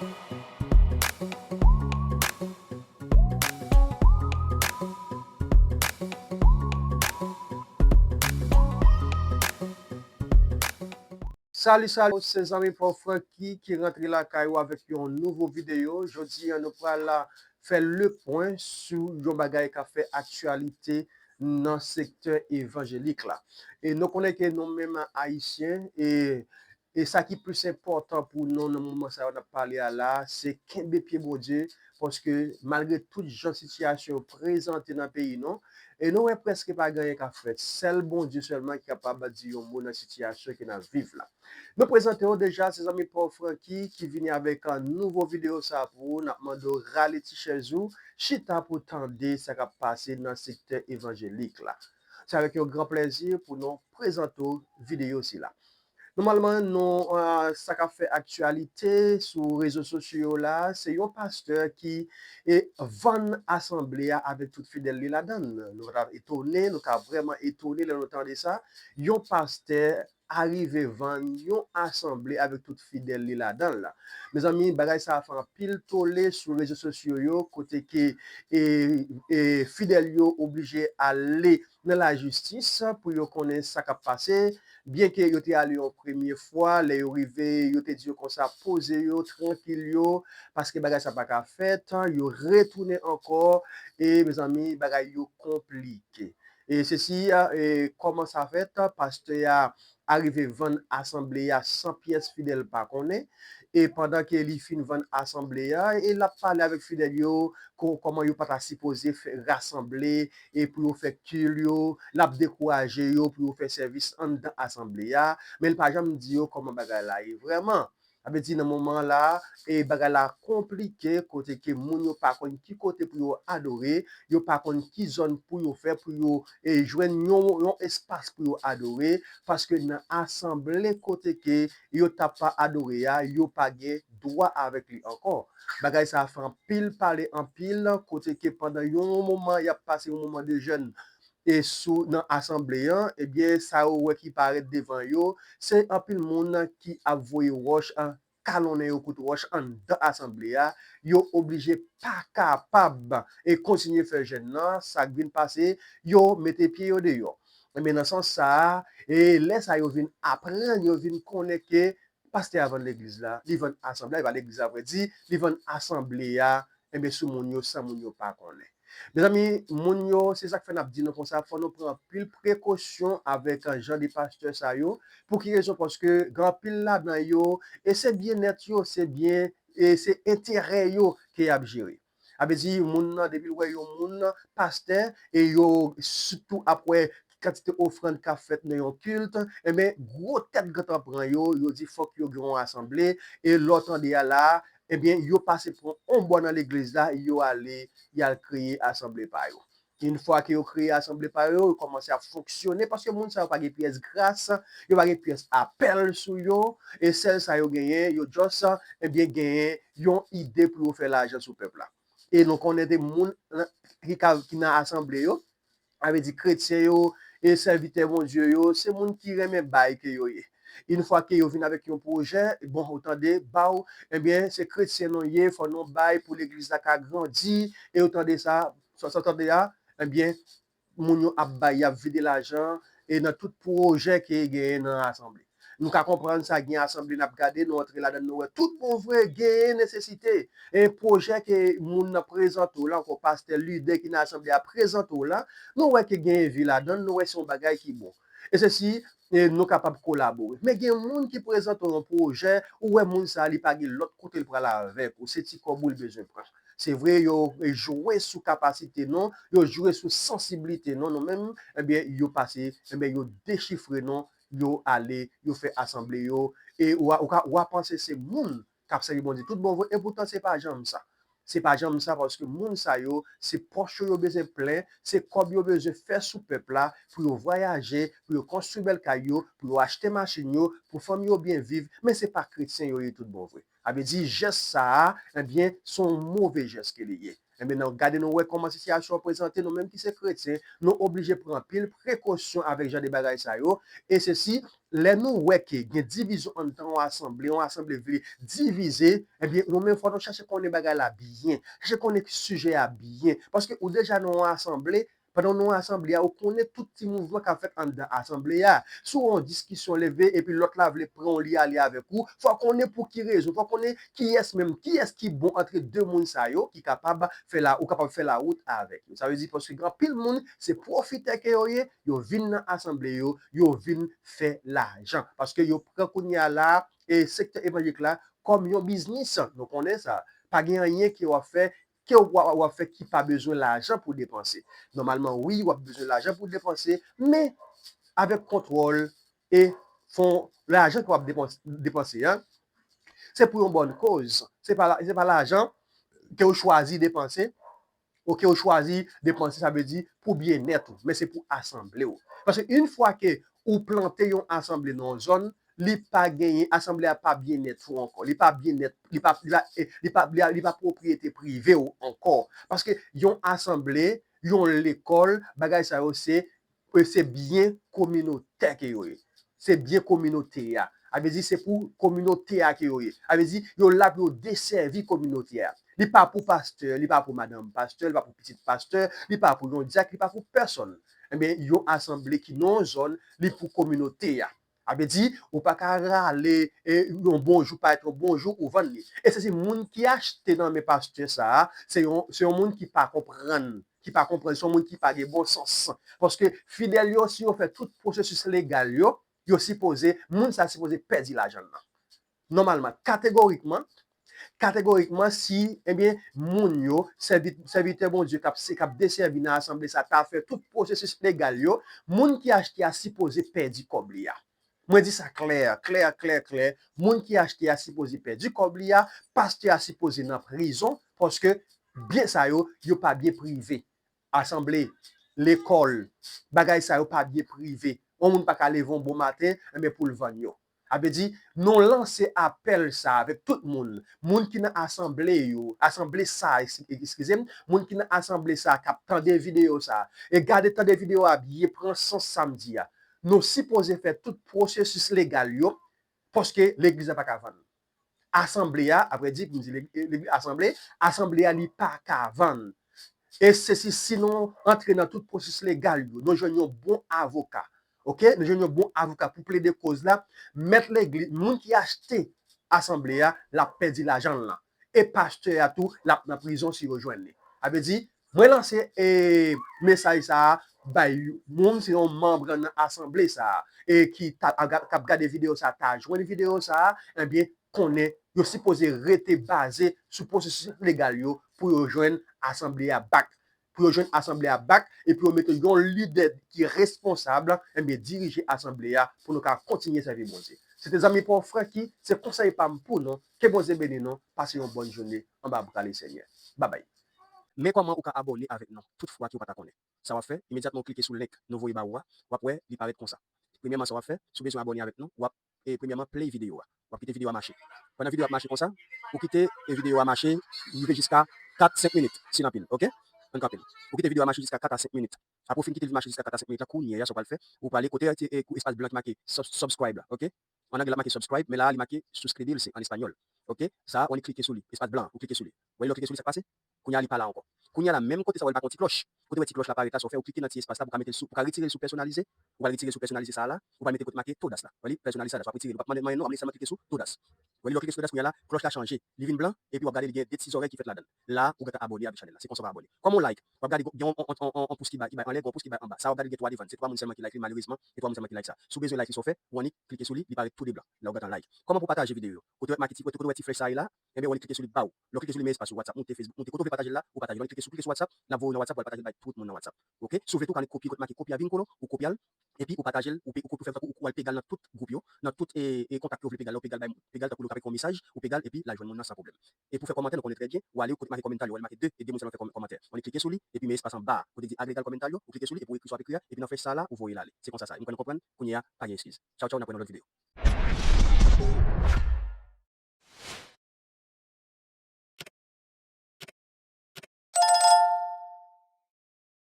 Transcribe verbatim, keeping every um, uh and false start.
Salut, salut, se zanmi pa w Francky ki rantre lakay ou avèk yon nouvo videyo. Jodi a, nou pral fè le pwen sou yon bagay k ap fè aktyalite nan sektè evanjelik la. E nou konnen ke nou menm Ayisyen, e, e sa ki plis enpòtan pou nou nan moman sa yo n ap pale a la, se kenbe pye Bondye, paske malgre tout jan sitiyasyon yo prezante nan peyi nou, e nou wè prèske pa gen anyen k ap fèt. Sèl Bondye sèlman ki kapab di yon mo nan sitiyasyon ke n ap viv la. Nou prezante w deja, se zanmi pa w Francky ki vini avèk, a, nouvo videyo sa pou ou. N ap mande w rale ti chèz ou, chita pou tande sa k ap pase nan sektè evanjelik la. Se avèk yon gran plèzi pou nou prezante w videyo sila. Nòmalman, nou, a, sa k ap fè aktyalite sou rezo sosyo yo la, se yon pastè ki, e, vann asanble a avèk tout fidèl li ladan l. Nou ka etone, nou ka vrèman etone lè nou tande sa. Yon pastè arive vann yon asanble avèk tout fidèl li ladan l la. Mezanmi, bagay sa a fè anpil tole sou rezo sosyo yo, kote ke, e, e, fidèl yo oblije ale nan lajistis pou yo konnen sa k ap pase. Byenke yo te ale yon premye fwa, lè yo rive, yo te di yo konsa poze yo, trankil yo, paske bagay sa pa ka fèt, yo retounen ankò, e mezanmi, bagay yo konplike. E sesi, e, kòman sa fèt? Pastè a arive vann asanble a san pyès fidèl pa konnen. E pandan ke li fin vann asanble a, e l ap pale avèk fidèl yo, ko-, kòman yo pa ta sipoze fè, rasanble, e pou yo fè kil yo, l ap dekouraje yo pou yo fè sèvis anndan asanble a, men l pa janm di yo kòman bagay la ye vrèman. Sa vle di nan moman la, e bagay la konplike, kote ke moun yo pa konn ki kote pou yo adore, yo pa konn ki zòn pou yo fè, pou yo, e, jwenn yon, yon espas pou yo adore, paske nan asanble kote ke yo t ap adore a, yo pa gen dwa avèk li ankò. Bagay sa a fè anpil pale anpil, kote ke pandan yon moman, y ap pase yon moman de jèn, e sou, nan asanble an, ebyen, sa yo wè ki parèt devan yo, se anpil moun ki ap voye wòch, a, kalonnen yo kout wòch anndan asanble a, yo oblije pa kapab, e, kontinye fè jèn nan, sa k vin pase, yo mete pye yo deyò. Ebyen, nan sans sa a, e lè sa yo vin aprann, yo vin konnen ke pastè a vann legliz la, li vann asanble a, e pa legliz la vrè di, li vann asanble a, ebyen, sou moun yo, san moun yo pa konnen. Mezanmi, moun yo, se sa k fè n ap di nou konsa, fò nou pran anpil prekosyon avèk, a, jan de pastè sa yo. Pou ki rezon? Paske gen anpil ladan yo, e se byennèt yo, se byen, e se enterè yo ke y ap jere. Sa vle di, moun nan, depi l wè yon moun pastè, e yo sitou ap wè kantite ofrann k ap fèt nan yon kilt, enben, gwo tèt gentan pran yo, yo di fòk yo gen yon asanble, e lè w tande a la, ebyen, yo pase pran yon bò nan legliz la, yo ale, y al kreye asanble pa yo. Yon fwa ke yo kreye asanble pa yo, yo kòmanse ap fonksyone, paske moun sa yo pa gen pyès gras, yo pa gen pyès apèl sou yo, e sèl sa yo genyen, yo just, ebyen, genyen yon ide pou yo fè lajan sou pèp la. E nou konnen de moun ki ka, ki nan asanble yo, sa vle di kretyen yo, e sèvitè Bondye yo, se moun ki renmen bay ke yo ye. Yon fwa ke yo vin avèk yon pwojè, bon, ou tande, ba w, ebyen, se kretyen nou ye, fò nou bay pou legliz la ka grandi, e ou tande sa, sa, sa w tande a, ebyen, moun yo ap bay, y ap vide lajan, e nan tout pwojè ke genyen nan asanble. Nou ka konprann sa, gen asanble n ap gade, nou antre ladan l, nou wè tout bon vre, genyen nesesite. E pwojè ke moun nan prezante w la, ankò pastè, lidè ki nan asanble a prezante w la, nou wè ke genyen vi ladan l, nou wè se yon bagay ki bon. E sesi, e nou kapab kolabore. Men gen moun ki prezante w yon pwojè, ou wè moun sa a, li pa gen lòt kote l pral avèk ou, se ti kòb ou l bezwen pran. Se vre, yo jwe sou kapasite nou, yo jwe sou sansiblite nou, nou menm, ebyen, yo pase, ebyen, yo dechifre nou, yo ale, yo fè asanble yo, e w a, w ka, w a panse se moun k ap sèvi Bondye tout bon vre, e poutan se pa janm sa. Se pa janm sa, paske moun sa yo, se pòch yo yo bezwen plen, se kòb yo bezwen fè sou pèp la, pou yo vwayaje, pou yo konstwi bèl kay yo, pou yo achte machin yo, pou fanmi yo byen viv, men se pa kretyen yo ye tout bon vre. Sa vle di, jès sa a, ebyen, se yon move jès ke li ye. Ebyen, nou gade, nou wè kòman sitiyasyon an prezante, nou menm ki se kretyen, nou oblije pran anpil prekosyon avèk jan de bagay sa yo. E sesi, lè nou wè ke gen divizyon anndan yon asanble, yon asanble vle divize, ebyen, nou menm fò nou chache konnen bagay la byen, chache konnen sijè a byen. Paske ou deja nan yon asanble, pandan w nan yon asanble a, ou konnen tout ti mouvman k ap fèt anndan asanble a. Si w wè yon diskisyon leve epi lòt la vle pran w li ale avèk ou, fò w konnen pou ki rezon, fò w konnen kiyès menm, kiyès ki bon antre de moun sa yo ki kapab fè la, ou kapab fè lawout avèk yo. Sa vle di paske gen anpil moun, se pwofitè ke yo ye, yo vin nan asanble yo, yo vin fè lajan. Paske yo pran kounye a la, e sektè evanjelik la kòm yon biznis. Nou konnen sa. Pa gen anyen ke w ap fè, ke w ap, w ap fè ki pa bezwen lajan pou depanse. Nòmalman, wi, w ap bezwen lajan pou depanse, men avèk kontwòl e fon, lajan ke w ap depanse, depanse a, se pou yon bòn koz. Se pa, se pa lajan ke w chwazi depanse, oke, ou chwazi depanse, sa vle di pou byennèt ou, men se pou asanble w. Paske yon fwa ke ou plante yon asanble nan yon zòn, li pa genyen, asanble a pa byennèt ou ankò, li pa byennèt, li pa, li pa, eh, li pa, li pa, li pa pwopriyete prive w ankò. Paske yon asanble, yon lekòl, bagay sa yo se, eh, se byen kominotè ke yo ye. Se byen kominote a. A vle di se pou kominote a ke yo ye. A vle di yo la pou yo desèvi kominote a. Li pa pou pastè, li pa pou madanm pastè, li pa pou pitit pastè, li pa pou yon dyak, li pa pou pèsonn. Ebyen, yon asanble ki nan yon zòn, li pou kominote a. A vle di, ou pa ka rale, e, yon bonjou parèt yon bonjou, ou vann li. E se si moun ki achte nan men pastè sa a, se yon, se yon moun ki pa konprann, ki pa konprann, se yon moun ki pa gen bon sans. Paske fidèl yo, si yo fè tout pwosesis legal yo, yo sipoze, moun sa sipoze pèdi lajan l nan. Nòmalman, kategorikman, kategorikman, si, ebyen, moun yo, sèvi-, sèvitè Bondye k ap, k ap desèvi nan asanble sa, ta fè tout pwosesis legal yo, moun ki achte a sipoze pèdi kòb li a. Mwen di sa klè, klè, klè, klè. Moun ki achte a sipoze pèdi kòb li a, pastè a sipoze nan prizon, paske byen sa yo, yo pa byen prive. Asanble, lekòl, bagay sa yo pa byen prive. Yon moun pa ka leve yon bon maten, enben pou l vann yo. A vle di, nou lanse apèl sa avèk tout moun. Moun ki nan asanble yo, asanble sa, eks-, eskize m, moun ki nan asanble sa k ap tande videyo sa, e gade, tande videyo a byen, pran sans sa m di a. Nou sipoze fè tout pwosesis legal yo, paske legliz la pa ka vann. Asanble a, apre di, pou m di legi-, legi-, asanble, asanble a li pa ka vann. E se si, si nou antre nan tout pwosesis legal yo, nou jwenn yon bon avoka. Oke? Nou jwenn yon bon avoka pou plede koz la. Mèt legliz, moun ki achte asanble a, l ap pèdi lajan l lan. E pastè a tou, l ap nan prizon si yo jwenn li. A vle di, mwen lanse, e, mesaj sa a bay moun, se yon manm nan asanble sa a, e ki ta, a ga-, k ap gade videyo sa a, ta jwenn videyo sa a, ebyen, konnen yo sipoze rete baze sou pwosesis legal yo pou yo jwenn asanble a back. Pou yo jwenn asanble a back, epi yo mete yon lidè ki responsab, enben, dirije asanble a pou nou ka kontinye sèvi Bondye. Se te zanmi pa w Francky, se konsèy pa m pou nou. Ke Bondye beni nou, pase yon bòn jounen anba bra Lesenyè. Babay. Men kòman ou ka abòne avèk nou, tout fwa ke w pa ta konnen. Sa w ap fè, imedyatman w klike sou link nou voye ba ou a, w ap wè li parèt konsa. Premyèman, sa w ap fè, si w bezwen abòne avèk nou, w ap, e, premyèman, play videyo a. W ap kite videyo a mache. Pandan videyo a ap mache konsa, ou kite, e, videyo a mache, rive jiska kat, senk minit, si l anpil, oke? Ann kanpe l. Ou kite videyo a mache jiska kat a senk minit. Apre w fin kite l mache jiska kat a senk minit la, kounye a, sa w pral fè, ou prale kote, e, espas blan ki make sub-, subscribe la, oke? An anglè l ap make subscribe, men la a li make suscribirse an espanyòl. Oke? Sa a, w annik klike sou li, espas blan an, ou klike sou li. Ou wè lè w klike sou li, sa k pase? Kounye a, li pa la ankò. Kounye a la, menm kote sa w wè l pa gen yon ti klòch. Kote w wè ti klòch la parèt la, sa w fè, ou klike nan ti espas la pou w ka mete l sou, pou w ka retire l sou pèsonalize. Ou pral retire l sou pèsonalize sa a la, ou pral mete kote make todas la. Ou wè li, pèsonalize sa a, sa w ap retire l. Ou p ap mande, mande non, ap sèlman klike sou todas. Ou wè li, lè w klike sou todas, kounye a la, klòch la chanje. Li vin blan, epi w ap gade li gen de ti zòrèy ki fèt ladan l. La, ou gentan abòne avèk chanèl la. Se konsa w abòne. Kòman w like? W ap gade gen yon, yon, yon, yon pous ki bay, ki bay anlè, gen yon pous ki bay anba. Sa w ap gade gen twa devan. Se twa moun sèlman ki like li, malerezman, se twa moun sèlman ki like sa. Si w bezwen like li, sa w fè, ou annik klike sou li, li parèt tou de blan. La, ou gentan like. Kòman pou pataje videyo yo? Kote w wè make ti, kote, kote w wè ti flèch sa a ye la, enben, ou annik klike sou li ba ou. Lè w klike sou li, men espas sou WhatsApp, moute Facebook, moute kote w vle pataje l la, ou pataje l. Ou annik klike sou, klike sou WhatsApp, l ap voye w nan WhatsApp, ou al pataje l bay tout moun nan WhatsApp. Oke? Si w vle tou, ou ka annik kopye kote make kopye a vin kolo, ou kopye l, epi ou pataje l, ou pe, ou pe fè tankou ou al pega l nan tout gwoup yo, nan tout, e, e, kontak ke w vle pega l la, ou pega l bay, pega l tankou lè w ka fè yon mesaj, ou pega l, epi l al jwenn moun nan san pwoblèm. E pou fè kòmantè, nou konnen trè byen, ou ale kote make kòmantè yo, ou al make de, e de moun sèlman fè kòm-, kòmantè. Ou annik klike sou li, epi men espas anba a, kote di agregar kòmantè yo, ou klike sou li, epi w ekri sa w ap ekri a, epi nan flèch sa a la, ou voye l ale. Se konsa sa ye. M kwè nou konprann, kounye a, pa gen eskiz. Tchaw, tchaw, n ap wè nan lòt videyo.